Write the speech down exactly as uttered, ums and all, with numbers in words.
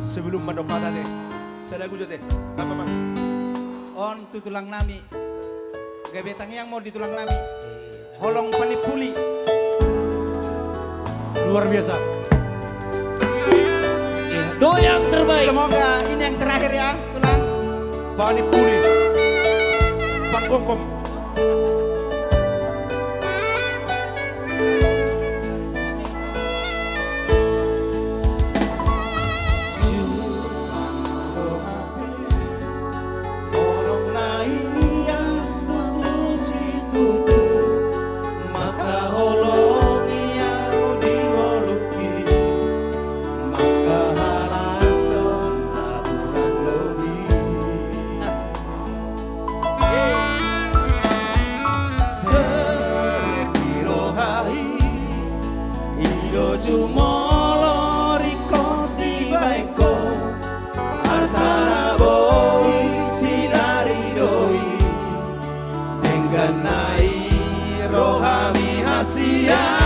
Sebelum mandok hata te, sada gujat te. Apa, Mang? On tu tulang nami. Gabe tangiang ma on di tulang nami. Holong Panimpuli. Luar biasa. Iya, doa yang terbaik. Semoga ini yang terakhir ya, tulang. Panimpuli. Panggongkom. Seri roha i, i do jumolo ringkot dibahen ho, arta na boi sinari do i, denggan na i rohami hasian.